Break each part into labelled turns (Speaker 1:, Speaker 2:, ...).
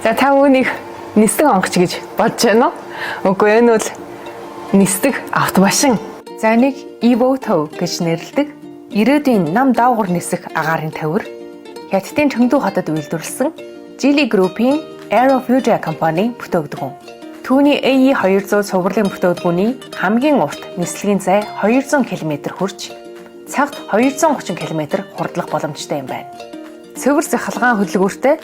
Speaker 1: За, та үүнийг нисдэг онгоч гэж бодож байна уу? Үгүй, энэ бол нисдэг автомашин. За, энийг eVTOL гэж нэрлэдэг. Ирээдүйн нам доогуур нисэх агаарын тавир. Хятадын Чэнгдү хотод үйлдвэрлэсэн Geely Group-ийн Aerofugia компани бүтээгдэхүүн. Түүний AE200 цувралын бүтээгдэхүүний хамгийн урт нислэгийн зай 200 км хүрч цагт 230 км хурдлах боломжтой юм байна. Цэвэр цахилгаан хөдөлгүүртэй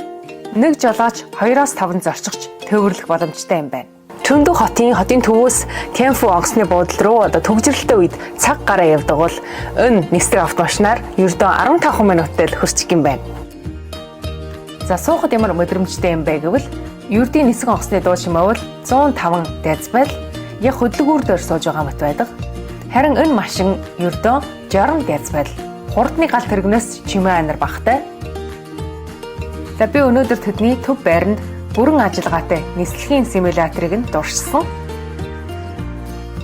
Speaker 1: нэг жолооч 2-5 зорчигч тээвэрлэх боломжтой юм байна. Чэнгдү хотын төвөөс Тянфу онгоцны буудлын руу одоо түгжрэлтэй үед цаг гараа явдаг бол энэ нисдэг автомашинаар ердөө 15 минутад л хүрчих юм байна. За, суухад ямар мэдрэмжтэй юм бэ гэвэл ердийн нисэх онгоцны дуу чимээ бол 105 децибел, яг хөдөлгүүр дээр сууж байгаа мэт байдаг. Харин энэ машин ердөө 60 децибел. Хурдны галт тэрэгнээс чимээ анир багатай. За, би өнөөдөр тэдний төв байранд бүрэн ажиллагаатай нислэгийн симуляторыг нь туршсан.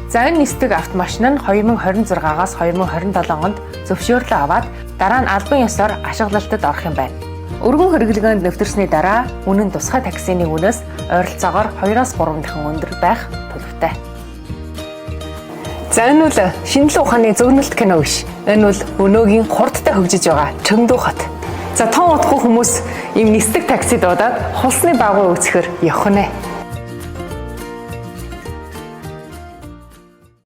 Speaker 1: За, энэ нисдэг автомашин нь 2026-аас 2027 онд зөвшөөрлөө аваад дараа нь албан ёсоор ашиглалтад орох юм байна. Өргөн хэрэглээнд нэвтэрсний дараа үнэ нь тусгай таксины үнээс ойролцоогоор 2-оос 3 дахин өндөр байх төлөвтэй. За, энэ бол шинэлэн ухааны зөгнөлт кино биш. Энэ бол өнөөгийн хурдтай хөгжиж байгаа Чэнгдү хот. За, тон удахгүй хүмүүс ийм нисдэг такси дуудаад хулсны багвуу үзэхээр явах нэ.